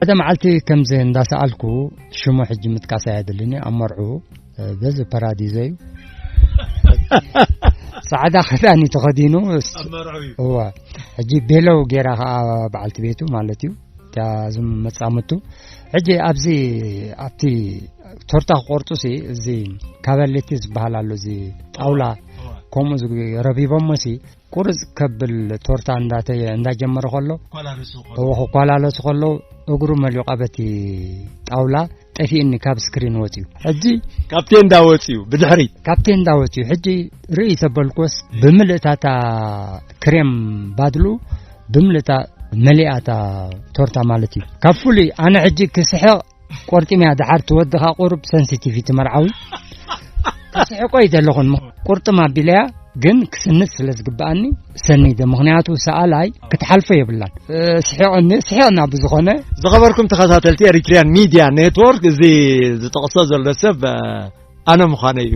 ሓደ መዓልቲ ከምዚ እንዳሰኣልኩ፣ ሽሙ ሕጂ ምጥቃስ ኣየድልን እዩ፣ ኣብ መርዑ፣ እ፣ በዚ ፓራዲዞ እዩ። ጻዕዳ ክዳን እዩ ተኸዲኑ። ስ-፣ ኣብ መርዑ እዩ። እዋ። ሕጂ ቤለው ጌራ ከኣ በዓልቲ ቤቱ ማለት እዩ። እታ ዝም መጻምቱ። ሕጂ ኣብዚ ኣብቲ ቶርታ ክቆርጡ ሲ፣ እዚ ካበሌቲ ዝበሃል ኣሎ፣ እዚ ጣውላ እዋ። ከምኡ ዝ-፣ ረቢቦሞ ሲ፣ ቁርጽ ከብል ቶርታ እንዳተ-፣ እንዳጀመረ ከሎ፣ ኳላልሱ ከሎ። እዎ፣ ክኳላለሱ ከሎ፣ እግሩ መሊቑ በቲ ጣውላ ጠፊእኒ፣ ካብ ስክሪን ወጺኡ። ሕጂ ካብ ቴንዳ ወጺኡ፣ ብድሕሪት። ካብ ቴንዳ ወጺኡ። ሕጂ ርእይ ተበልኩስ፣ ብምልእታታ ክሬም ባድሉ፣ ብምልእታ መሊኣታ ቶርታ ማለት እዩ። ካብ ፍሉይ፣ ኣነ ሕጂ ክስሕቕ ቆርጢምያ፣ ደሓር ትወድኻ ቁሩብ ሰንሲቲቪቲ መርዓዊ። ክስሕቆ ይደለኹን፣ ቁርጥም ኣቢለያ፣ ግን ክስንት ስለ ዝግብኣኒ ሰኒደ። ምኽንያቱ ሰኣላይ ክትሓልፎ የብላን። እ፣ ስሒቕኒ፣ ስሒቕና ብዝኾነ። ዝኸበርኩም ተኸታተልቲ ኤሪትሪያን ሚድያ ኔትወርክ፣ እዚ ዝጠቕሶ ዘሎ ሰብ፣ እ፣ ኣነ ምዃነ እዩ።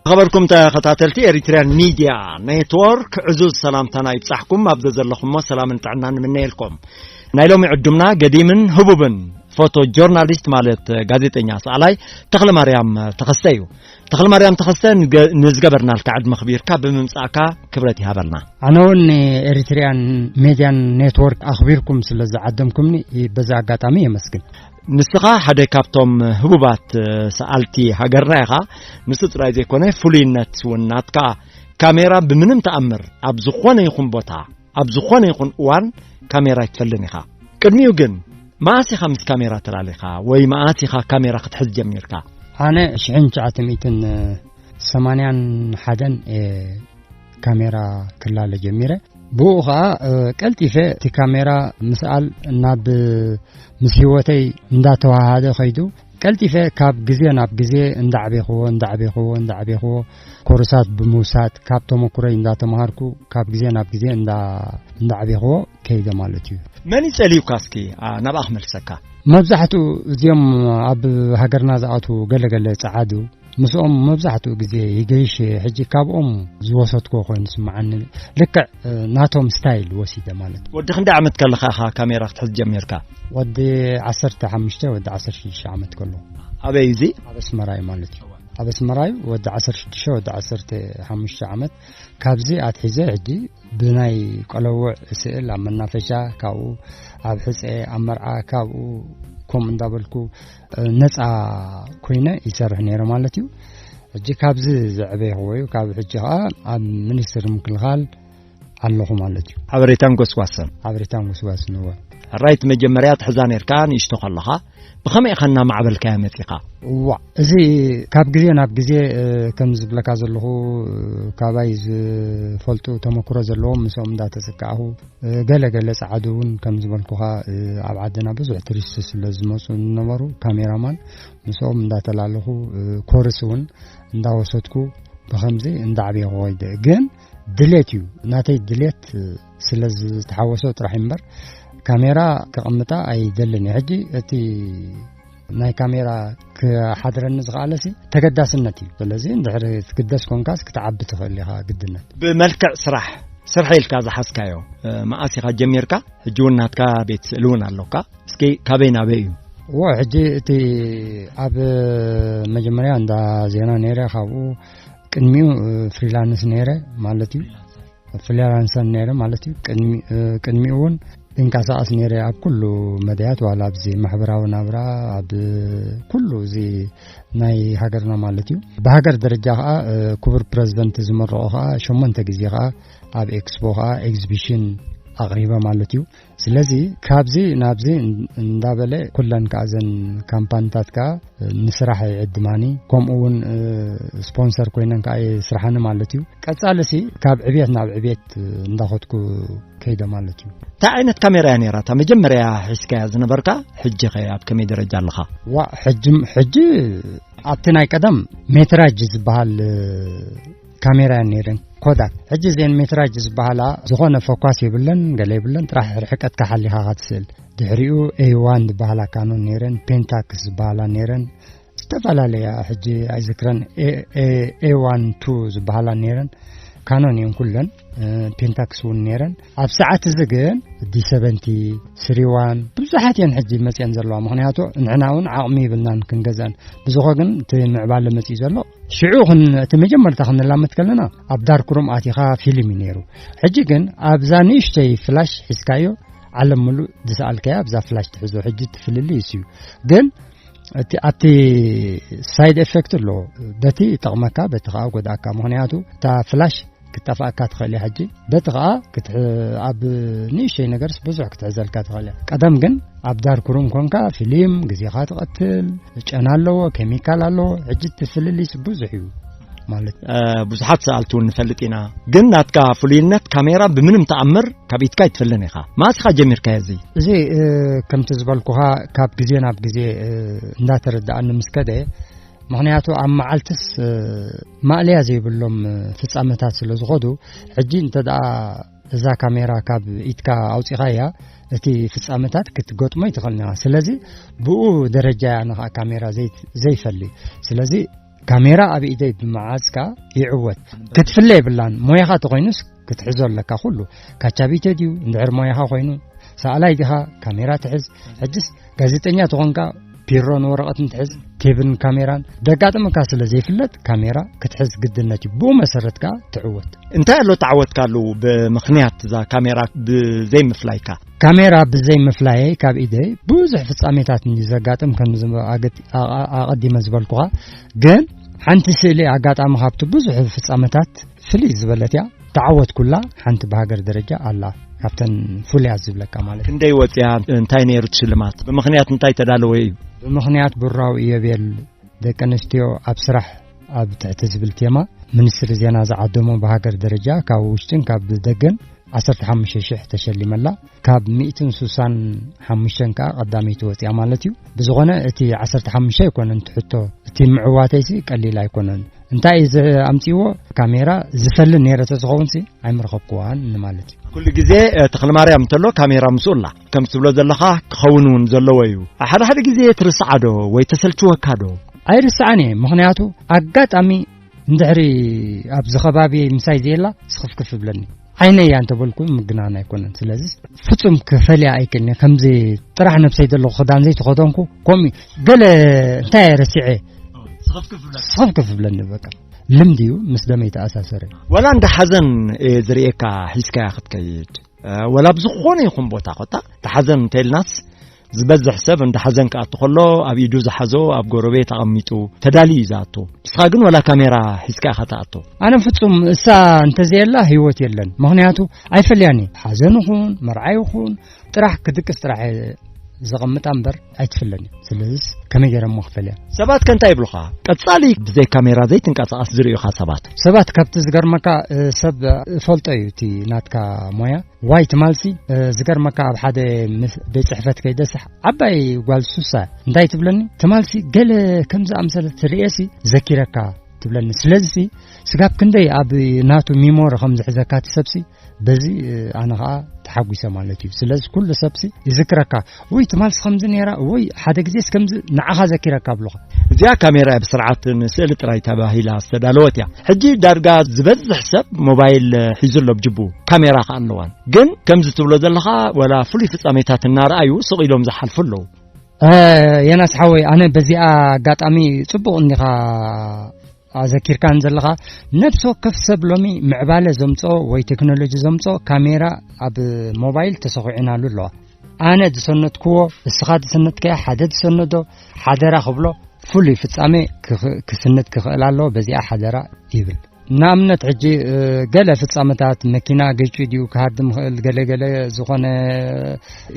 ዝኸበርኩም ተኸታተልቲ ኤሪትሪያን ሚድያ ኔትወርክ፣ ዕዙዝ ሰላምታና ይብጻሕኩም። ኣብ ዘዘለኹሞ ሰላምን ጥዕናን ንምነየልኩም። ናይ ሎሚ ዕዱምና ገዲምን ህቡብን ፎቶ ጆርናሊስት ማለት ጋዜጠኛ ሰኣላይ ተኽለ ማርያም ተኸስተ እዩ። ተኽለ ማርያም ተኸስተ፣ ንገ-፣ ንዝገበርናልካ ዕድመ ክቢርካ ብምምጻእካ ክብረት ይሃበልና። ኣነ እውን ኤሪትሪያን ሜድያን ኔትወርክ ኣኽቢርኩም ስለ ዝዓደምኩምኒ በዚ ኣጋጣሚ የመስግን። ንስኻ ሓደ ካብቶም ህቡባት ሰኣልቲ ሃገርና ኢኻ። ንሱ ጥራይ ዘይኮነ፣ ፍሉይነት እውን ናትካ። ካሜራ ብምንም ተኣምር ኣብ ዝኾነ ይኹን ቦታ፣ ኣብ ዝኾነ ይኹን እዋን ካሜራ ኣይትፈልን ኢኻ። ቅድሚኡ ግን፣ መኣስ ኢኻ ምስ ካሜራ ተላሊኻ ወይ መኣስ ኢኻ ካሜራ ክትሕዝ ጀሚርካ? ኣነ ሽሕን ትሽዓተ ሚእትን ሰማንያን ሓደን እየ ካሜራ ክላለ ጀሚረ። ብኡ ኸኣ፣ እ፣ ቀልጢፈ እቲ ካሜራ ምስኣል ናብ፣ ምስ ህይወተይ እንዳተዋሃደ ኸይዱ፣ ቀልጢፈ ካብ ግዜ ናብ ግዜ እንዳዕቤኽዎ፣ እንዳዕቤኽዎ፣ እንዳዕቤኽዎ፣ ኮርሳት ብምውሳድ፣ ካብ ተመኩሮይ እንዳተምሃርኩ፣ ካብ ግዜ ናብ ግዜ እንዳ-፣ እንዳዕቤኽዎ ከይደ ማለት እዩ። መን እዩ ጸልዩካ እስኪ፣ ኣ፣ ናብኣ ክመልሰካ? መብዛሕትኡ እዚኦም ኣብ ሃገርና ዝኣትዉ ገለ ገለ ጸዓዱ፣ ምስኦም መብዛሕትኡ ግዜ ይገይሽ እየ። ሕጂ ካብኦም ዝወሰድክዎ ኮይኑ ዝስምዓኒ፣ ልክዕ፣ እ፣ ናቶም ስታይል ወሲደ ማለት እዩ። ወዲ ክንደይ ዓመት ከለኻ ኢኻ ካሜራ ክትሕዝ ጀሚርካ? ወዲ ዓሰርተ ሓሙሽተ፣ ወዲ ዓሰርተ ሽዱሽተ ዓመት ከለኹ። ኣበይ እዩ እዚ? ኣብ ኣስመራ እዩ ማለት እዩ። ኣብ ኣስመራ እዩ፣ ወዲ ዓሰርተ ሽዱሽተ፣ ወዲ ዓሰርተ ሓሙሽተ ዓመት። ካብዚ ኣትሒዘ ሕጂ ብናይ ቆለውዕ ስእል ኣብ መናፈሻ፣ ካብኡ ኣብ ሕጸ፣ ኣብ መርዓ፣ ካብኡ ከምኡ እንዳበልኩ፣ እ፣ ነጻ ኮይነ ይሰርሕ ነይረ ማለት እዩ። ሕጂ ካብዚ ዘዕበይኽዎ እዩ። ካብ ሕጂ ኸኣ ኣብ ሚኒስትሪ ምክልኻል ኣለኹ ማለት እዩ። ሓበሬታን ጎስጓስን። ሓበሬታን ጎስጓስን፣ እወ። ሕራይ፣ እቲ መጀመርያ ትሕዛ ነይርካ ንእሽቶ ከለኻ፣ ብኸመይ ኢኻ እናማዕበልካያ መጺኻ? እዋእ፣ እዚ ካብ ግዜ ናብ ግዜ፣ እ፣ ከም ዝብለካ ዘለኹ፣ እ፣ ካባይ ዝፈልጡ ተመክሮ ዘለዎም ምስኦም እንዳተሰካእኹ፣ እ፣ ገለ ገለ ጸዓዱ እውን ከም ዝበልኩኻ፣ እ፣ ኣብ ዓድና ብዙሕ ቱሪስት ስለ ዝመጹ ዝነበሩ፣ ካሜራማን ምስኦም እንዳተላለኹ፣ እ፣ ኮርስ እውን እንዳወሰድኩ ብኸምዚ እንዳዕበየኹ ኸይደ። ግን ድሌት እዩ፣ ናተይ ድሌት ስለ ዝተሓወሶ ጥራሕ እምበር፣ ካሜራ ከቐምጣ ኣይደልን እየ። ሕጂ እቲ ናይ ካሜራ ክሓድረኒ ዝኸኣለሲ ተገዳስነት እዩ። ስለዚ እንድሕር ትግደስ ኮንካስ ክትዓቢ ትኽእል ኢኻ ግድነት። ብመልክዕ ስራሕ፣ ስርሐ ኢልካ ዝሓዝካዮ፣ እ፣ መኣስ ኢኻ ጀሚርካ? ሕጂ እውን ናትካ ቤት ስእሊ እውን ኣሎካ። እስኪ ካበይ ናበይ እዩ? እዎ፣ ሕጂ እቲ ኣብ መጀመርያ እንዳ ዜና ነይረ፣ ካብኡ ቅድሚኡ፣ እ፣ ፍሪላንስ ነይረ ማለት እዩ። ፍሪላንሰር ነይረ ማለት እዩ። ቅድሚ-፣ እ፣ ቅድሚኡ እውን እንቀሳቐስ ነይረ ኣብ ኩሉ መዳያት፣ ዋላ ኣብዚ ማሕበራዊ ናብራ፣ ኣብ ኩሉ እዚ ናይ ሃገርና ማለት እዩ። ብሃገር ደረጃ ኸኣ፣ እ፣ ክቡር ፕረዚደንት ዝመረቖ ኸኣ ሸሞንተ ግዜ ኸኣ ኣብ ኤክስፖ ኸኣ ኤግዚቢሽን ኣቕሪበ ማለት እዩ። ስለዚ ካብዚ ናብዚ እን-፣ እንዳበለ ኩለን ከኣ እዘን ካምፓኒታት ከኣ ንስራሕ ይዕድማኒ፣ ከምኡ እውን፣ እ፣ ስፖንሰር ኮይነን ከኣ የስርሓኒ ማለት እዩ። ቀጻልሲ ካብ ዕብየት ናብ ዕብየት፣ እ፣ እንዳኸድኩ ከይደ ማለት እዩ። እንታይ ዓይነት ካሜራ እያ ነይራ እታ መጀመርያ ሒዝካያ ዝነበርካ? ሕጂ ኸ ኣብ ከመይ ደረጃ ኣለኻ? ዋ፣ ሕጂ፣ ሕጂ ኣብቲ ናይ ቀደም ሜትራጅ ዝበሃል፣ እ፣ ካሜራ እየን ነይረን፣ ኮዳክ። ሕጂ እዘን ሜትራጅ ዝበሃላ ዝኾነ ፎኳስ የብለን፣ ገለ የብለን፣ ጥራሕ ርሕቀትካ ሓሊኻ ኢኻ ትስእል። ድሕሪኡ ኤዋን ዝበሃላ ካኖን ነይረን፣ ፔንታክስ ዝበሃላ ነይረን፣ ዝተፈላለያ፣ ሕጂ ኣይዝክረን፣ ኤዋን ቱ ዝበሃላ ነይረን። ካኖን እየን ኩለን። ፔንታክስ እውን ነይረን። ኣብ ሰዓት እዚ ግን ዲ ሰቨንቲ፣ ስሪዋን ብዙሓት እየን ሕጂ መፅየን ዘለዋ። ምክንያቱ ንሕና እውን ዓቕሚ ይብልናን ክንገዛን። ብዝኾ ግን እቲ ምዕባለ መፅዩ ዘሎ ሽዑ እቲ መጀመርታ ክንላመት ከለና ኣብ ዳርክሩም ኣቲኻ ፊልም እዩ ነይሩ። ሕጂ ግን ኣብዛ ንእሽተይ ፍላሽ ሒዝካዮ ዓለም ሙሉእ ዝሰኣልካዮ ኣብዛ ፍላሽ ትሕዞ። ሕጂ ትፍልል እዩ። ግን ኣብቲ ሳይድ ኤፌክት ኣሎ። በቲ ይጠቕመካ፣ በቲ ከዓ ጎድኣካ። ምክንያቱ እታ ፍላሽ ክትጠፍኣካ ትኽእል እያ። ሕጂ በቲ ከዓ ኣብ ንእሽተይ ነገርስ ብዙሕ ክትሕዘልካ ትኽእል እያ። ቀደም ግን ኣብ ዳርክሩም ኮንካ ፊልም ግዜኻ ትቐትል፣ ጨና ኣለዎ፣ ኬሚካል ኣለዎ። ሕጂ ትፍልልይስ ብዙሕ እዩ ማለት። ብዙሓት ሰኣልቲ እውን ንፈልጥ ኢና። ግን ናትካ ፍሉይነት ካሜራ ብምንም ተኣምር ካብ ኢድካ ኣይትፍልን ኢኻ። መዓስ ኢኻ ጀሚርካዮ እዚ? እዚ ከምቲ ዝበልኩኻ ካብ ግዜ ናብ ግዜ እንዳተረዳኣኒ ምስ ከደ፣ ምክንያቱ ኣብ መዓልትስ ማእለያ ዘይብሎም ፍጻመታት ስለ ዝኾዱ፣ ሕጂ እንተ ደኣ እዛ ካሜራ ካብ ኢድካ ኣውጺኻያ፣ እቲ ፍጻመታት ክትገጥሞ ይትኽእል ነኻ። ስለዚ ብኡ ደረጃ እያ ንኻ ካሜራ ዘይፈሊ። ስለዚ ካሜራ ኣብ ኢደይ ብምሓዝካ ይዕወት። ክትፍለ የብላን። ሞያኻ ተኾይኑስ ክትሕዞ ኣለካ ኩሉ። ካቻቢተ ድዩ እንድሕር ሞያኻ ኮይኑ፣ ሰኣላይ ዲኻ፣ ካሜራ ትሕዝ። ሕጅስ ጋዜጠኛ ተኾንካ ፒሮን ወረቐትን ትሕዝ፣ ቴብን ካሜራን ደጋጥመካ ስለ ዘይፍለጥ ካሜራ ክትሕዝ ግድነት እዩ። ብኡ መሰረት ከኣ ትዕወት። እንታይ ኣሎ ተዓወትካሉ ብምኽንያት እዛ ካሜራ ብዘይምፍላይካ? ካሜራ ብዘይምፍላየይ ካብ ኢደይ ብዙሕ ፍጻሜታት እንዲ ዘጋጥም ከም ዝም-፣ ኣገድ-፣ ኣ-፣ ኣ-፣ ኣቐዲመ ዝበልኩኻ፣ ግን ሓንቲ ስእሊ ኣጋጣሚ ካብቲ ብዙሕ ፍጻመታት ፍልይ ዝበለት እያ። ተዓወትኩላ ሓንቲ ብሃገር ደረጃ ኣላ፣ ካብተን ፍሉያት ዝብለካ ማለት እዩ። ክንደይ ወጽያ፣ እንታይ ነይሩ እቲ ሽልማት? ብምኽንያት እንታይ ተዳለወ እዩ? ብምኽንያት ብራዊ ኢዮቤል ደቂ ኣንስትዮ ኣብ ስራሕ ኣብ ትሕቲ ዝብል ቴማ፣ ሚኒስትሪ ዜና ዝዓደሞ ብሃገር ደረጃ ካብ ውሽጥን ካብ ደገን ዓሰርተ ሓሙሽተ ሽሕ ተሸሊመላ። ካብ ሚእትን ስሳን ሓሙሽተን ከኣ ቀዳመይቲ ወጽያ ማለት እዩ። ብዝኾነ እቲ ዓሰርተ ሓሙሽተ ኣይኮነን እቲ ሕቶ፣ እቲ ምዕዋተይሲ ቀሊል ኣይኮነን። እንታይ እዩ ዝ-፣ ኣምጺዎ? ካሜራ ዝፈሊ ነይረ ተዝኸውን ሲ ኣይምረኸብኩዋን ንማለት እዩ። ኩሉ ግዜ፣ እ፣ ተኽለማርያም እንተሎ ካሜራ ምስኡ ኣላ። ከም ትብሎ ዘለኻ ክኸውን እውን ዘለዎ እዩ። ሓደ ሓደ ግዜ ትርስዓ ዶ ወይ ተሰልችወካ ዶ? ኣይርስዓን እየ። ምኽንያቱ ኣጋጣሚ እንድሕሪ ኣብዚ ከባቢ ምሳይ ዘየላ ስኽፍክፍ ይብለኒ። ዓይነይ እያ እንተበልኩ ምግናን ኣይኮነን። ስለዚ ፍጹም ክፈልያ ኣይክእልን እየ። ከምዚ ጥራሕ ነብሰይ ዘለኹ ክዳን ዘይተኸደንኩ፣ ከምኡ ገለ እንታይ እየ ረሲዐ? ስኽፍክፍ ይብለኒ። ስኽፍክፍ ይብለኒ፣ በቃ። ልምዲ እዩ፣ ምስ ደመይ ተኣሳሰረ። ወላ እንዳ ሓዘን እየ ዝርእየካ ሒዝካያ ክትከይድ። እ፣ ወላ ኣብ ዝኾነ ይኹን ቦታ ኮታ፣ ተሓዘን እንተኢልናስ፣ ዝበዝሕ ሰብ እንዳ ሓዘን ክኣቱ ከሎ፣ ኣብ ኢዱ ዝሓዞ ኣብ ጎረቤት ኣቐሚጡ ተዳልዩ እዩ ዝኣቱ። ንስኻ ግን ወላ ካሜራ ሒዝካ ኢኻ ትኣቱ። ኣነ ፍጹም እሳ እንተዘየላ ህይወት የለን። ምኽንያቱ ኣይፈልያን እየ። ሓዘን ይኹን፣ መርዓ ይኹን፣ ጥራሕ ክድቅስ ጥራሕ እየ ዘቐምጣ እምበር ኣይትፍለን እየ። ስለዚስ ከመይ ገይረ እሞ ክፈልያ? ሰባት ከ እንታይ ይብሉኻ? ቀጻሊ ብዘይ ካሜራ ዘይትንቀሳቐስ ዝርእዩኻ ሰባት? ሰባት ካብቲ ዝገርመካ፣ እ፣ ሰብ እፈልጦ እዩ እቲ ናትካ ሞያ። ዋይ ትማልሲ፣ እ፣ ዝገርመካ ኣብ ሓደ ምስ-፣ ቤት ጽሕፈት ከይደስ ዓባይ ጓል ሱሳ እንታይ ትብለኒ? ትማልሲ ገለ ከም ዝኣምሰለት ትርእየሲ ዘኪረካ ትብለኒ። ስለዚሲ ስጋብ ክንደይ ኣብ ናቱ ሚሞሪ ከም ዝሕዘካ እቲ ሰብሲ፣ በዚ፣ እ፣ ኣነ ኸኣ ተሓጒሰ ማለት እዩ። ስለዚ ኩሉ ሰብሲ ይዝክረካ። ወይ ትማልሲ ከምዚ ነይራ፣ ወይ ሓደ ግዜስ ከምዚ ንዓኻ ዘኪረካ ኣብሉኻ። እዚኣ ካሜራ እያ ብስርዓት ንስእሊ ጥራይ ተባሂላ ዝተዳለወት እያ። ሕጂ ዳርጋ ዝበዝሕ ሰብ ሞባይል ሒዙ ኣሎ ኣብ ጅቡ፣ ካሜራ ከኣ ኣለዋን። ግን ከምዚ ትብሎ ዘለኻ፣ ወላ ፍሉይ ፍጻሜታት እናረኣዩ ስቕ ኢሎም ዝሓልፉ ኣለዉ። እ፣ የናስ ሓወይ፣ ኣነ በዚኣ ኣጋጣሚ ጽቡቕ እንዲኻ ኣዘኪርካን ዘለኻ፣ ነፍሲ ወከፍ ሰብ ሎሚ ምዕባለ ዘምጽኦ ወይ ቴክኖሎጂ ዘምጽኦ ካሜራ ኣብ ሞባይል ተሰኺዑናሉ ኣለዋ። ኣነ ዝሰነድክዎ፣ እስኻ ዝሰነድካዮ ሓደ ዝሰነዶ ሓደራ ክብሎ፣ ፍሉይ ፍጻሜ ክኽ-፣ ክስንድ ክኽእል ኣለዎ፣ በዚኣ ሓደራ ይብል። ንኣብነት ሕጂ፣ እ፣ ገለ ፍጻመታት መኪና ገጭ ድዩ ክሃድም ይኽእል፣ ገለ ገለ ዝኾነ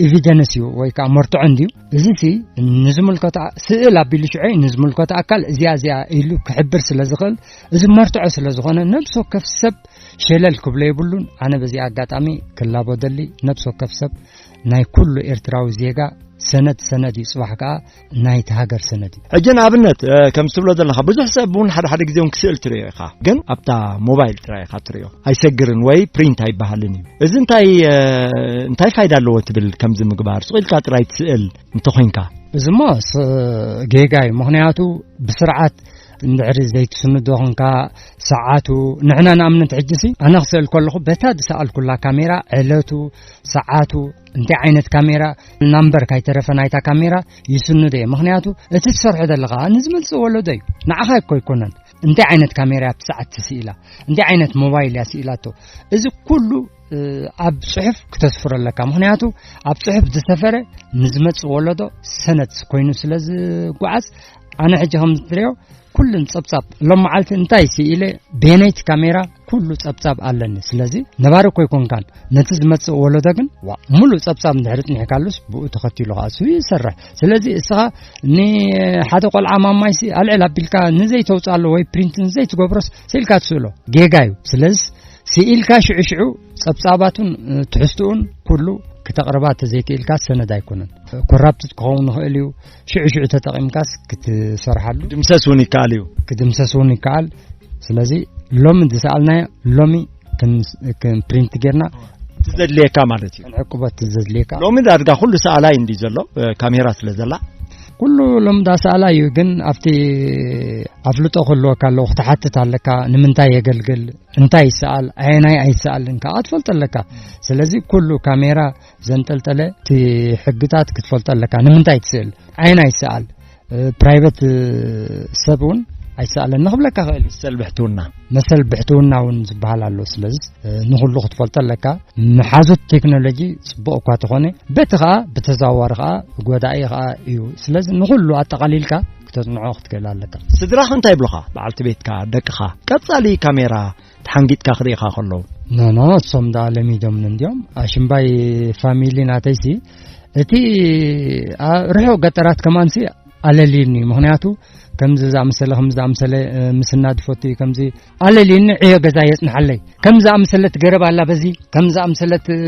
ኤቪደንስ እዩ ወይ ከዓ መርትዖ እንድዩ። እዚሲ ንዝምልከቶ ኣ-፣ ስእል ኣቢሉ ሽዑ ንዝምልከቶ ኣካል እዚኣ እዚኣ ኢሉ ክሕብር ስለ ዝኽእል፣ እዚ መርትዖ ስለ ዝኾነ ነብሲ ወከፍ ሰብ ሸለል ክብሎ የብሉን። ኣነ በዚ ኣጋጣሚ ክላቦ ደሊ ነብሲ ወከፍ ሰብ ናይ ኩሉ ኤርትራዊ ዜጋ ሰነድ ሰነድ እዩ፣ ጽባሕ ከኣ ናይቲ ሃገር ሰነድ እዩ። ሕጂ ንኣብነት፣ እ፣ ከም ትብሎ ዘለኻ፣ ብዙሕ ሰብ እውን ሓደ ሓደ ግዜ እውን ክስእል ትርእዮ ኢኻ፣ ግን ኣብታ ሞባይል ጥራይ ኢኻ ትርእዮ። ኣይሰግርን ወይ ፕሪንት ኣይበሃልን እዩ። እዚ እንታይ፣ እ፣ እንታይ ፋይዳ ኣለዎ ትብል? ከምዚ ምግባር፣ ስቕ ኢልካ ጥራይ ትስእል እንተኾይንካ? እዚሞ ስ-፣ ጌጋ እዩ። ምኽንያቱ ብስርዓት እንድሕሪ ዘይትስንዶ ኾንካ፣ ሰዓቱ፣ ንሕና ንኣብነት ሕጂ ሲ፣ ኣነ ክስእል ከለኹ በታ ዝሰኣልኩላ ካሜራ፣ ዕለቱ፣ ሰዓቱ፣ እንታይ ዓይነት ካሜራ፣ ናምበር ካይተረፈ ናይታ ካሜራ ይስንዶ እየ። ምኽንያቱ እቲ ትሰርሖ ዘለኻ ንዝመጽእ ወለዶ እዩ፣ ንዓኻ እኮ ኣይኮነን። እንታይ ዓይነት ካሜራ እያ ኣብቲ ሰዓት ትስኢላ፣ እንታይ ዓይነት ሞባይል እያ ስኢላቶ፣ እዚ ኩሉ፣ እ፣ ኣብ ጽሑፍ ክተስፍሮ ኣለካ። ምኽንያቱ ኣብ ጽሑፍ ዝሰፈረ ንዝመጽእ ወለዶ ሰነድ ኮይኑ ስለ ዝጓዓዝ፣ ኣነ ሕጂ ከም ትርእዮ ኩሉን ጸብጻብ፣ ሎም መዓልቲ እንታይ ስኢለ፣ ቤነይቲ ካሜራ ኩሉ ጸብጻብ ኣለኒ። ስለዚ ነባሪ እኮ ኣይኮንካን፣ ነቲ ዝመጽእ ወለዶ ግን፣ ዋ፣ ሙሉእ ጸብጻብ እንድሕሪ ጽኒሕካሉስ፣ ብኡ ተኸቲሉ ከኣ እሱ ይሰርሕ። ስለዚ እስኻ ንሓደ ቆልዓ ማማይሲ ኣልዕል ኣቢልካ ንዘይተውጽኣሉ ወይ ፕሪንት ንዘይትገብሮስ፣ ስኢልካ ትስእሎ፣ ጌጋ እዩ። ስለዚ ስኢልካ ሽዑ ሽዑ ጸብጻባቱን፣ እ፣ ትሕዝትኡን ኩሉ ክተቕርባ ተዘይክኢልካ ሰነድ ኣይኮነን። ኮራፕትድ ክኸውን ይኽእል እዩ። ሽዑ ሽዑ ተጠቒምካስ ክትሰርሓሉ ክድምሰስ እውን ይከኣል እዩ። ክድምሰስ እውን ይከኣል። ስለዚ ሎሚ ዝሰኣልናዮ ሎሚ ክን-፣ ክን-፣ ፕሪንት ጌርና እቲ ዘድልየካ ማለት እዩ። ክንዕቅቦ እቲ ዘድልየካ። ሎሚ ዳርጋ ኩሉ ሰኣላይ እንዲ ዘሎ፣ እ፣ ካሜራ ስለ ዘላ። ኩሉ ሎሚ ዳ ሰኣላይ እዩ፣ ግን ኣብቲ ኣፍልጦ ክህልወካ ኣለዎ፣ ክትሓትት ኣለካ፣ ንምንታይ የገልግል፣ እንታይ ይሰኣል፣ ኣየናይ ኣይሰኣልን ከኣ ትፈልጦ ኣለካ። ስለዚ ኩሉ ካሜራ ዘንጠልጠለ እቲ ሕግታት ክትፈልጦ ኣለካ። ንምንታይ ትስእል፣ ኣየናይ ይሰኣል፣ እ፣ ፕራይቨት፣ እ፣ ሰብ እውን ኣይሰኣልን ንኽብለካ ክእል እዩ። መሰል ብሕትውና። መሰል ብሕትውና እውን ዝበሃል ኣሎ። ስለዚ፣ እ፣ ንኹሉ ክትፈልጦ ኣለካ። መሓዙት ቴክኖሎጂ ጽቡቕ እኳ ተኾነ፣ በቲ ኸኣ ብተዘዋዋሪ ኸኣ ጎዳኢ ኸኣ እዩ። ስለዚ ንኹሉ ኣጠቓሊልካ ክተጽንዖ ክትክእል ኣለካ። ስድራኽ እንታይ ይብሉኻ? በዓልቲ ቤትካ፣ ደቅኻ፣ ቀጻሊ ካሜራ ተሓንጊጥካ ክርእኻ ከለዉ? ኖ፣ ኖ፣ እሶም ደኣ ለሚዶምኒ እንድዮም። ኣሽምባይ ፋሚሊ ናተይሲ፣ እቲ፣ ኣ፣ ርሑቕ ገጠራት ከማንሲ ኣለልዩኒ። ምኽንያቱ ከምዚ ዝኣመሰለ፣ ከምዚ ዝኣመሰለ፣ እ፣ ምስናድ ይፈቱ እዩ፣ ከምዚ ኣለልዩኒ፣ ዕዮ ገዛ የጽንሓለይ። ከምዚ ዝኣመሰለት ገረብ ኣላ በዚ፣ ከምዚ ዝኣመሰለት፣ እ፣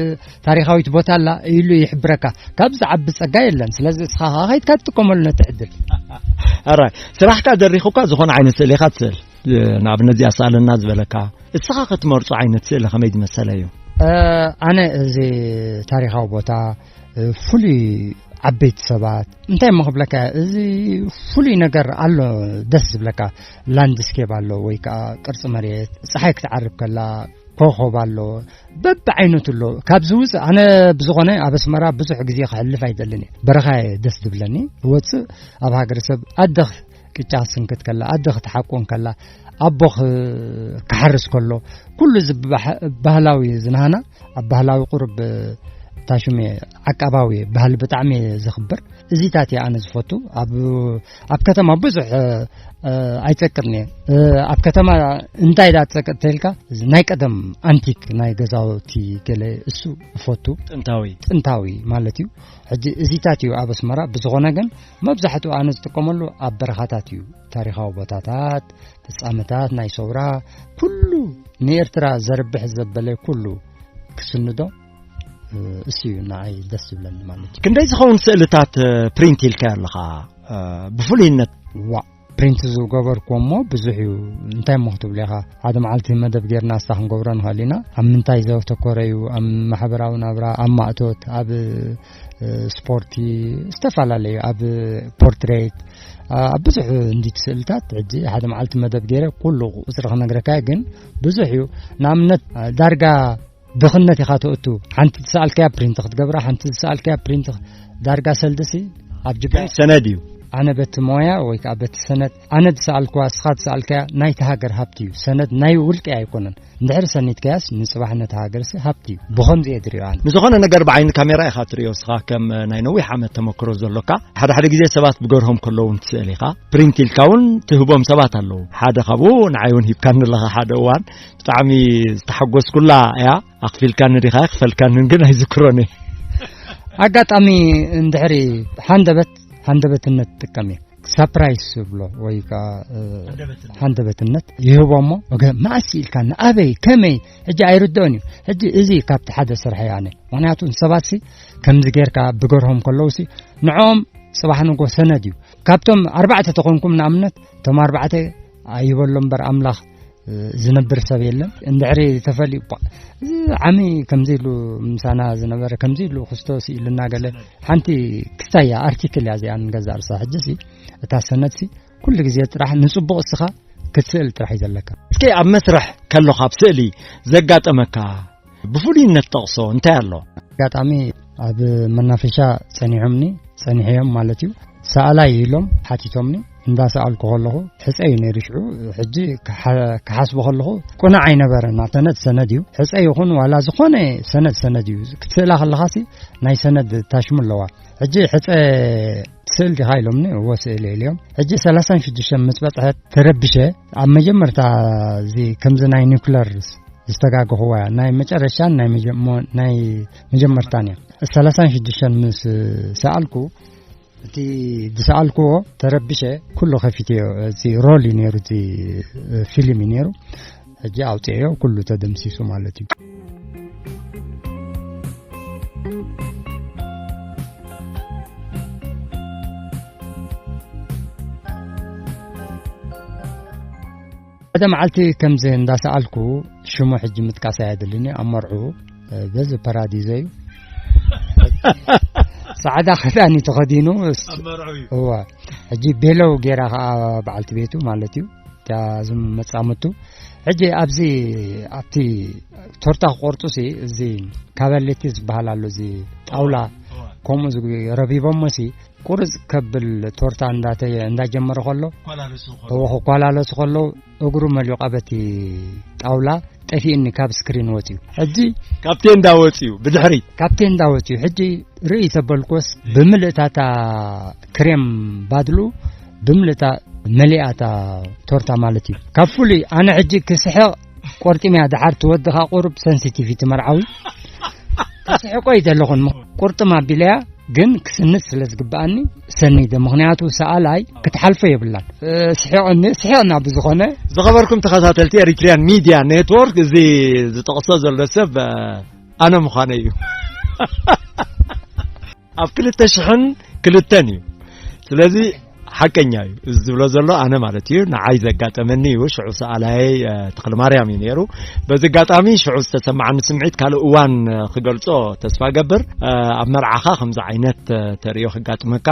ታሪኻዊት ቦታ ኣላ ኢሉ ይሕብረካ። ካብ ዝዓቢ ጸጋ የለን። ስለዚ እስኻ ኸኣ ከይድካ ትጥቀመሉ ነቲ ዕድል። ኣራይ፣ ስራሕካ ደሪኹካ ዝኾነ ዓይነት ስእሊ ኢኻ ትስእል። እ፣ ንኣብነት እዚኣ ስኣለና ዝበለካ፣ እስኻ ክትመርጾ ዓይነት ስእሊ ከመይ ዝመሰለ እዩ? እ፣ ኣነ እዚ ታሪኻዊ ቦታ፣ እ፣ ፍሉይ ዓበይቲ ሰባት፣ እንታይ እሞ ክብለካ፣ እዚ ፍሉይ ነገር ኣሎ፣ ደስ ዝብለካ፣ ላንድስኬፕ ኣሎ፣ ወይ ከኣ ቅርጺ መሬት፣ ጸሓይ ክትዓርብ ከላ፣ ኮኾብ ኣሎ፣ በብዓይነቱ ኣሎ። ካብዚ ውጽእ፣ ኣነ ብዝኾነ ኣብ ኣስመራ ብዙሕ ግዜ ክሕልፍ ኣይደልን እየ። በረኻ እየ ደስ ዝብለኒ። ወጽእ ኣብ ሃገረሰብ ኣደ ቅጫ ክስንክት ከላ፣ ኣደ ክትሓቁን ከላ፣ ኣቦ ክ-፣ ክሓርስ ከሎ፣ ኩሉ እዚ ብባህ-፣ ባህላዊ ዝናህና፣ ኣብ ባህላዊ ቁሩብ ታሽሜ ዓቃባዊ ባህሊ ብጣዕሚ እየ ዘኽብር። እዚታት እየ ኣነ ዝፈቱ። ኣብ፣ ኣብ ከተማ ብዙሕ፣ እ፣ እ፣ ኣይጸቅጥን እየ። እ፣ ኣብ ከተማ እንታይ ደኣ ትጸቅጥ ተልካ፣ እዚ ናይ ቀደም ኣንቲክ ናይ ገዛውቲ ገለ እሱ እፈቱ። ጥንታዊ። ጥንታዊ ማለት እዩ። ሕጂ እዚታት እዩ ኣብ ኣስመራ። ብዝኾነ ግን መብዛሕትኡ ኣነ ዝጥቀመሉ ኣብ በረኻታት እዩ። ታሪኻዊ ቦታታት፣ ፍጻመታት ናይ ሰውራ፣ ኩሉ ንኤርትራ ዘርብሕ ዘበለ ኩሉ ክስንዶ፣ እ፣ እሱ እዩ ንዓይ ደስ ዝብለኒ ማለት እዩ። ክንደይ ዝኸውን ስእልታት፣ እ፣ ፕሪንት ኢልካዮ ኣለኻ፣ እ፣ ብፍሉይነት? ዋ፣ ፕሪንት ዝገበርኩዎ እሞ ብዙሕ እዩ። እንታይ እሞ ክትብሎ ኢኻ? ሓደ መዓልቲ መደብ ጌርና እስታ ክንገብሮ ንኽእል ኢና። ኣብ ምንታይ ዘተኮረ እዩ? ኣብ ማሕበራዊ ናብራ፣ ኣብ ማእቶት፣ ኣብ፣ እ፣ ስፖርቲ፣ ዝተፈላለዩ፣ ኣብ ፖርትሬት፣ ኣ-፣ ኣብ ብዙሕ እንዲት ስእልታት። ሕጂ ሓደ መዓልቲ መደብ ገይረ ኩሉ ቁጽሪ ክነግረካ እየ፣ ግን ብዙሕ እዩ። ንኣብነት፣ ዳርጋ ድኽነት ኢኻ ተእቱ። ሓንቲ ዝሰኣልካያ ፕሪንት ክትገብራ፣ ሓንቲ ዝሰኣልካያ ፕሪንት ክ-፣ ዳርጋ ሰልድሲ ኣብ ጅባ። ግን ሰነድ እዩ። ኣነ በቲ ሞያ ወይ ከኣ በቲ ሰነድ፣ ኣነ ዝሰኣልክዋ፣ እስኻ ዝሰኣልካያ ናይቲ ሃገር ሃብቲ እዩ። ሰነድ ናይ ውልቂ ኣይኮነን። እንድሕሪ ሰኒትካያስ ንጽባሕ ነቲ ሃገርሲ ሃብቲ እዩ። ብኸምዚ እየ ዝሪኦ ኣነ። ንዝኾነ ነገር ብዓይኒ ካሜራ ኢኻ ትሪኦ እስኻ፣ ከም ናይ ነዊሕ ዓመት ተመክሮ ዘሎካ። ሓደ ሓደ ግዜ ሰባት ብገርሆም ከለዉ እውን ትስእል ኢኻ። ፕሪንት ኢልካ እውን ትህቦም ሰባት ኣለዉ። ሓደ ካብኡ ንዓይ እውን ሂብካኒ ኣለኻ ሓደ እዋን። ብጣዕሚ ዝተሓጎስኩላ እያ። ኣኽፊልካኒ ዲኻ ኣይክፈልካንን ግን ኣይዝክሮን እየ። ኣጋጣሚ እንድሕሪ ሃንደበት፣ ሃንደበትነት ትጥቀም እየ። ሳፕራይዝ ዝብሎ ወይ ከኣ፣ እ፣ ሃንደበትነት። ሃንደበትነት ይህቦ እሞ፣ ኦገ፣ መኣስ ኢልካ፣ ንኣበይ፣ ከመይ፣ ሕጂ ኣይርድኦን እዩ። ሕጂ እዚ ካብቲ ሓደ ስራሕ እየ ኣነ። ምኽንያቱ ንሰባትሲ ከምዚ ጌርካ ብገርሆም ከለዉሲ፣ ንዕኦም ጽባሕ ንጎ ሰነድ እዩ። ካብቶም ኣርባዕተ ተኾንኩም ንኣብነት፣ እቶም ኣርባዕተ ኣይበሎ እምበር ኣምላኽ፣ እ፣ ዝነብር ሰብ የለን። እንድሕሪ ተፈልዩ፣ ባ-፣ እዚ ዓሚ ከምዚ ኢሉ ምሳና ዝነበረ ከምዚ ኢሉ ክስቶ ስኢሉና ገለ ሓንቲ ክስታይ እያ፣ ኣርቲክል እያ እዚኣ ንገዛእ ርእሳ። ሕጂ ሲ እታ ሰነድ ሲ ኩሉ ግዜ ጥራሕ ንጽቡቕ እስኻ ክትስእል ጥራሕ እዩ ዘለካ። እስኪ ኣብ መስርሕ ከለኻ ኣብ ስእሊ ዘጋጠመካ ብፍሉይነት ጠቕሶ እንታይ ኣሎ? ኣጋጣሚ ኣብ መናፈሻ ጸኒሖምኒ፣ ጸኒሐዮም ማለት እዩ። ሰኣላይ ኢሎም ሓቲቶምኒ፣ እንዳሰኣልኩ ከለኹ ሕጸ እዩ ነይሩ ሽዑ። ሕጂ ክሓ-፣ ክሓስቦ ከለኹ ቅኑዕ ኣይነበረን። ሰነድ ሰነድ እዩ። ሕጸ ይኹን ዋላ ዝኾነ ሰነድ ሰነድ እዩ። ክትስእላ ከለኻሲ ናይ ሰነድ ታሽሙ ኣለዋ። ሕጂ ሕጸ ትስእል ዲኻ ኢሎምኒ፣ እወ ስእል እየ ኢለዮም። ሕጂ ሰላሳን ሽዱሽተን ምስ በጽሐት ተረቢሸ፣ ኣብ መጀመርታ እዚ ከምዚ ናይ ኒውክለር ዝተጋገኽዋ እያ። ናይ መጨረሻን ናይ መጀ-፣ ሞ-፣ ናይ መጀመርታን እያ። ሰላሳን ሽዱሽተን ምስ ሰኣልኩ፣ እቲ ዝሰኣልክዎ ተረቢሸ ኩሉ ከፊትዮ። እቲ ሮል እዩ ነይሩ፣ እቲ ፊልም እዩ ነይሩ። ሕጂ ኣውፅኤዮ፣ ኩሉ ተደምሲሱ ማለት እዩ። ሓደ መዓልቲ ከምዚ እንዳሰኣልኩ፣ ሽሙ ሕጂ ምጥቃስ ኣየድልን እዩ፣ ኣብ መርዑ፣ እ፣ በዚ ፓራዲዞ እዩ። ጻዕዳ ክዳን እዩ ተኸዲኑ፣ እስ-፣ ኣብ መርዑ እዩ። እዋ፣ ሕጂ ቤለው ጌራ ከኣ በዓልቲ ቤቱ ማለት እዩ፣ እታ ዝም መጻምቱ። ሕጂ ኣብዚ፣ ኣብቲ ቶርታ ክቆርጡሲ፣ እዚ ካባሌቲ ዝበሃል ኣሎ፣ እዚ ጣውላ እዋ። ከምኡ ዝግ-፣ ረቢቦሞሲ፣ ቁርጽ ከብል ቶርታ እንዳተ-፣ እንዳጀመረ ከሎ፣ ኮላለሱ ከሎ። እዎ፣ ክኳላለሱ ከሎ፣ እግሩ መሊቑ በቲ ጣውላ ጠፊእኒ፣ ካብ ስክሪን ወጺኡ። ሕጂ ካብ ቴንዳ ወጺኡ፣ ብድሕሪት። ካብ ቴንዳ ወጺኡ። ሕጂ ርእይ ተበልኩስ፣ ብምልእታታ ክሬም ባድሉ፣ ብምልእታ መሊኣታ ቶርታ ማለት እዩ። ካብ ፍሉይ፣ ኣነ ሕጂ ክስሕቕ ቆርጢምያ፣ ደሓር ትወድኻ ቁሩብ ሰንሲቲቪቲ መርዓዊ። ክስሕቆ ይደለኹን፣ ቁርጥም ኣቢለያ፣ ግን ክስንት ስለ ዝግብኣኒ ሰኒደ። ምኽንያቱ ሰኣላይ ክትሓልፎ የብላን። እ፣ ስሒቕኒ፣ ስሒቕና ብዝኾነ። ዝኸበርኩም ተኸታተልቲ ኤሪትሪያን ሚድያ ኔትወርክ፣ እዚ ዝጠቕሶ ዘሎ ሰብ፣ እ፣ ኣነ ምዃነ እዩ። ኣብ ክልተ ሽሕን ክልተን እዩ። ስለዚ ሓቀኛ እዩ። እዚ ዝብሎ ዘሎ ኣነ ማለት እዩ፣ ንዓይ ዘጋጠመኒ እዩ። ሽዑ ሰኣላይ፣ እ፣ ተኽለማርያም እዩ ነይሩ። በዚ ኣጋጣሚ ሽዑ ዝተሰማዓኒ ስምዒት ካልእ እዋን፣ እ፣ ክገልጾ ተስፋ ገብር። እ፣ ኣብ መርዓኻ ከምዚ ዓይነት፣ እ፣ ተርእዮ ክጋጥመካ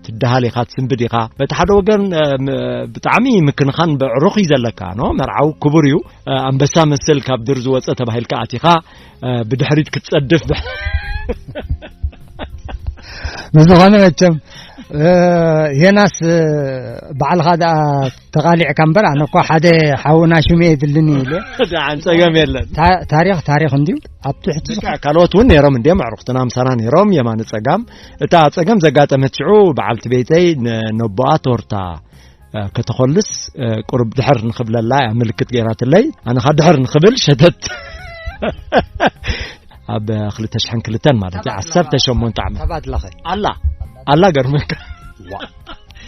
ትደሃል ኢኻ፣ ትስንብድ ኢኻ። በቲ ሓደ ወገን፣ እ፣ ም-፣ ብጣዕሚ ምክንኻን ብዕሩኽ እዩ ዘለካ፣ ኖ? መርዓዊ ክቡር እዩ። እ፣ ኣንበሳ መስል ካብ ድር ዝወጸ ተባሂልካ ኣቲኻ፣ እ፣ ብድሕሪት ክትጸድፍ ብ-፣ ብዝኾነ መቸም፣ እ፣ ሄናስ፣ እ፣ ባዕልኻ ደኣ ተቓሊዕካ እምበር፣ ኣነ እኮ ሓደ ሓውና ሽሙ የድልኒ ኢለ። ደሓን ጸገም የለን። ታ-፣ ታሪኽ ታሪኽ እንድዩ። ኣብ ትሕቲ ልክዕ፣ ካልኦት እውን ነይሮም እንድዮም፣ ኣዕሩኽትና ምሳና ነይሮም፣ የማነ ጸጋም። እታ ጸገም ዘጋጠመት ሽዑ በዓልቲ ቤተይ ን-፣ ነቦኣ ቶርታ፣ እ፣ ከተኾልስ፣ እ፣ ቁሩብ ድሕር ንኽብለላ እያ ምልክት ገይራትለይ። ኣነ ኸኣ ድሕር ንኽብል ሸተት። ኣብ ክልተ ሽሕን ክልተን ማለት እዩ፣ ዓሰርተ ሸሞንተ ዓመት። ተባድለኸ? ኣላ፣ ኣላ ገርመካ። ዋ።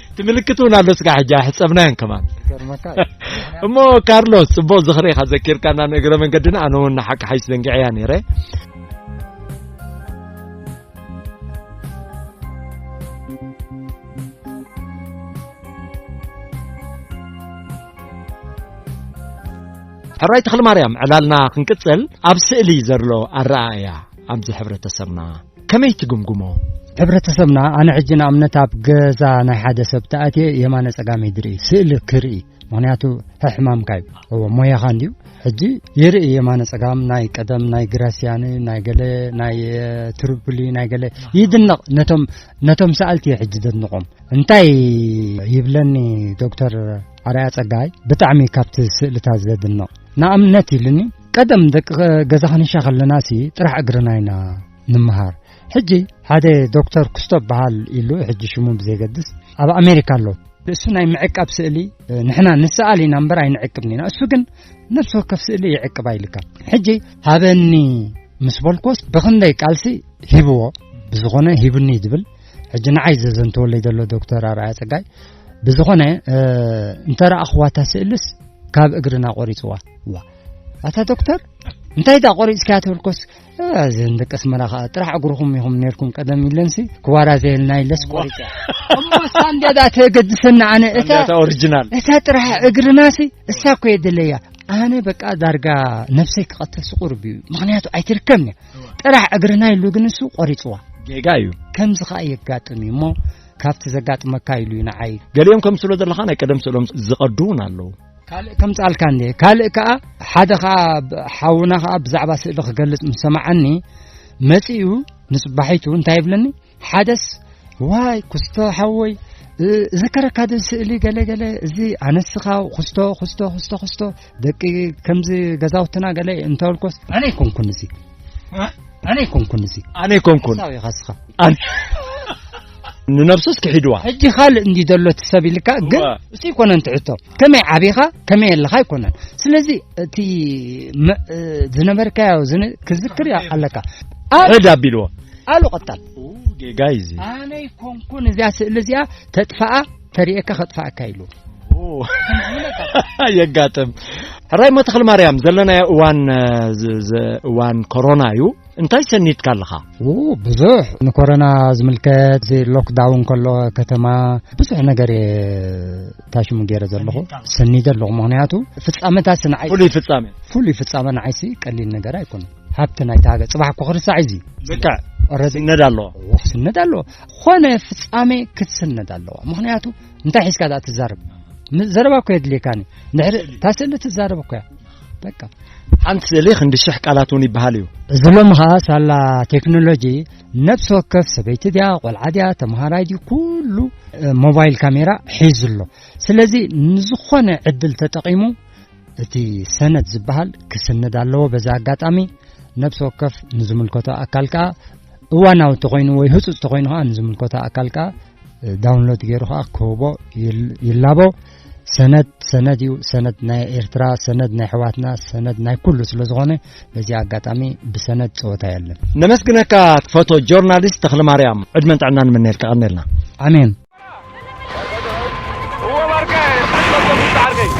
እቲ ምልክት እውን ኣሎ፣ ስጋ ሕጂ ኣይሕጸብናዮን ከማን። ገርመካ። እሞ ካርሎስ፣ ጽቡቕ ዝኽሪ ኢኻ ዘኪርካና፣ ንእግረ መንገድና ኣነ እውን ንሓቂ ሓይሽ ዘንጊዐያ ነይረ። ሕራይ ተኽለማርያም፣ ዕላልና ክንቅጽል፣ ኣብ ስእሊ ዘሎ ኣረኣእያ ኣብዚ ሕብረተሰብና ከመይ ትግምግሞ? ሕብረተሰብና፣ ኣነ ሕጂ ንኣብነት ኣብ ገዛ ናይ ሓደ ሰብ ተኣትየ የማነ ጸጋመይ ድርኢ፣ ስእሊ ክርኢ፣ ምኽንያቱ ሕሕማምካ እዩ። እዎ፣ ሞያኻ እንድዩ። ሕጂ ይርኢ የማነ ጸጋም፣ ናይ ቀደም፣ ናይ ግራሲያኒ፣ ናይ ገለ፣ ናይ፣ እ፣ ትሪፖሊ፣ ናይ ገለ ይድነቕ። ነቶም፣ ነቶም ሰኣልቲ እየ ሕጂ ዘድንቖም። እንታይ ይብለኒ ዶክተር ኣርኣያ ጸጋይ፣ ብጣዕሚ ካብቲ ስእልታት ዘድንቕ። ንኣብነት ኢሉኒ፣ ቀደም ደቂ ገዛ ክንሻ ከለናሲ ጥራሕ እግርና ኢና ንምሃር። ሕጂ ሓደ ዶክተር ክስቶ በሃል ኢሉ፣ ሕጂ ሽሙ ብዘይገድስ፣ ኣብ ኣሜሪካ ኣሎ። እሱ ናይ ምዕቃብ ስእሊ፣ ንሕና ንሰኣል ኢና እምበር ኣይንዕቅብን ኢና። እሱ ግን ነፍሲ ወከፍ ስእሊ ይዕቅብ ኣይልካ። ሕጂ ሃበኒ ምስ በልኮስ ብኽንደይ ቃልሲ ሂብዎ፣ ብዝኾነ ሂብኒ ዝብል። ሕጂ ንዓይ ዘዘንተወለይ ዘሎ ዶክተር ኣርኣያ ጸጋይ፣ ብዝኾነ፣ እ፣ እንተ ረኣኽዋ እታ ስእልስ ካብ እግርና ቆሪጽዋ። ዋ። ኣታ ዶክተር፣ እንታይ ዳ ቆሪጽካ ተብልኮስ፣ "እ፣ እዘን ደቂ ኣስመራ ኸኣ ጥራሕ እግርኹም ኢኹም ነርኩም ቀደም" ኢለንሲ፣ ክዋራ ዘየልና ኢለስ ቆሪጸ። እሞ እሳ እንድያ ዳ ተገድሰና ኣነ፣ እታ፣ እታ ኦሪጂናል። እታ ጥራሕ እግርናሲ፣ እሳ እኮ የድለያ። ኣነ በቃ ዳርጋ ነፍሰይ ክቐትልሲ ቁሩብ እዩ። ምኽንያቱ ኣይትርከብን እያ። ጥራሕ እግርና ኢሉ ግን እሱ ቆሪጽዋ። ጌጋ እዩ። ከምዚ ኸኣ የጋጥም እዩ እሞ፣ ካብቲ ዘጋጥመካ ኢሉ እዩ ንዓይ። ገሊኦም ከምስሎ ዘለኻ ናይ ቀደም ስእሎም ዝቐዱ እውን ኣለዉ። ካልእ ከምጻልካ እንዴ? ካልእ ከኣ፣ ሓደ ከኣ ብ-፣ ሓውና ከኣ ብዛዕባ ስእሊ ክገልጽ ምስ ሰማዓኒ፣ መጺኡ ንጽባሒቱ እንታይ ይብለኒ? ሓደስ፣ "ዋይ፣ ክስቶ ሓወይ፣ እ-፣ እዝከረካ ዶ ስእሊ ገለ ገለ፣ እዚ ኣነስኻ ክስቶ፣ ክስቶ፣ ክስቶ፣ ክስቶ፣ ደቂ ከምዚ ገዛውትና ገለ" እንተበልኮስ፣ ኣነ ኣይኮንኩን እዚ። ኣነ ኣይኮንኩን እዚ። ኣነ ኣይኮንኩን። ሓሳብ ኢኻ እስኻ። ኣነ ንነብሱስ ክሒድዋ። ሕጂ ካልእ እንዲ ዘሎ እቲ ሰብ ኢልካ፣ ግን እዋ። እሱ ኣይኮነን ትሕቶ። ከመይ ዓቢኻ፣ ከመይ ኣለኻ ኣይኮነን። ስለዚ እቲ መ-፣ እ፣ ዝነበርካዮ ዝነ-፣ ክዝክር እያ ኣለካ። ኣብ ሕድ ኣቢልዎ። ኣሉ ቀጣል። ኡ፣ ጌጋ እዩ እዚ። ኣነ ኣይኮንኩን እዚኣ ስእሊ እዚኣ ተጥፋኣ፣ ተርእየካ ከጥፋኣካ ኢሉ። ኦ፣ የጋጥም። ሕራይ እሞ ተኽለ ማርያም፣ ዘለናዮ እዋን፣ እ፣ ዝ-፣ ዝ-፣ እዋን ኮሮና እዩ። እንታይ ሰኒድካ ኣለኻ? ኡ፣ ብዙሕ ንኮሮና ዝምልከት፣ እዚ ሎክዳውን ከሎ ከተማ ብዙሕ ነገር እየ ታሽሙ ገይረ ዘለኹ። ሰኒደ ኣለኹ። ምኽንያቱ ፍጻመታት ንዓይ ፍሉይ ፍጻሜ። ፍሉይ ፍጻመ ንዓይሲ ቀሊል ነገር ኣይኮነን። ሃብቲ ናይታ ሃገር ጽባሕ እኮ ክርሳዕ እዩ እዚ። ልክዕ። ኦረዲ ስነድ ኣለዎ። እዋ፣ ክስነድ ኣለዎ። ኾነ ፍጻሜ ክትስነድ ኣለዋ። ምኽንያቱ እንታይ ሒዝካ ደኣ ትዛረብ? ም-፣ ዘረባ እኮ የድልየካኒ። እንድሕሪ እታ ስእሊ ትዛረብ እኮ እያ። በቃ። ሓንቲ ስእሊ ክንዲ ሽሕ ቃላት እውን ይበሃል እዩ። እዚ ሎሚ ኸኣ ሳላ ቴክኖሎጂ ነፍሲ ወከፍ ሰበይቲ ድያ፣ ቆልዓ ድያ፣ ተምሃራይ ድዩ፣ ኩሉ፣ እ፣ ሞባይል ካሜራ ሒዙ ኣሎ። ስለዚ ንዝኾነ ዕድል ተጠቒሙ እቲ ሰነድ ዝበሃል ክስነድ ኣለዎ። በዚ ኣጋጣሚ ነፍሲ ወከፍ ንዝምልከቶ ኣካል ከኣ እዋናዊ እንተኾይኑ ወይ ህጹጽ እንተኾይኑ ከኣ ንዝምልከቶ ኣካል ከኣ ዳውንሎድ ገይሩ ከኣ ክህቦ ይል-፣ ይላቦ። ሰነድ ሰነድ እዩ። ሰነድ ናይ ኤርትራ፣ ሰነድ ናይ ኣሕዋትና፣ ሰነድ ናይ ኩሉ ስለ ዝኾነ በዚ ኣጋጣሚ ብሰነድ ጸወታ የለን። ነመስግነካ ትፈቶ ጆርናሊስት ተኽለ ማርያም፣ ዕድመን ጥዕናን ንምነየልካ። ቀኒልና። ኣሜን። እወ ባርከ፣ ዓርከይ።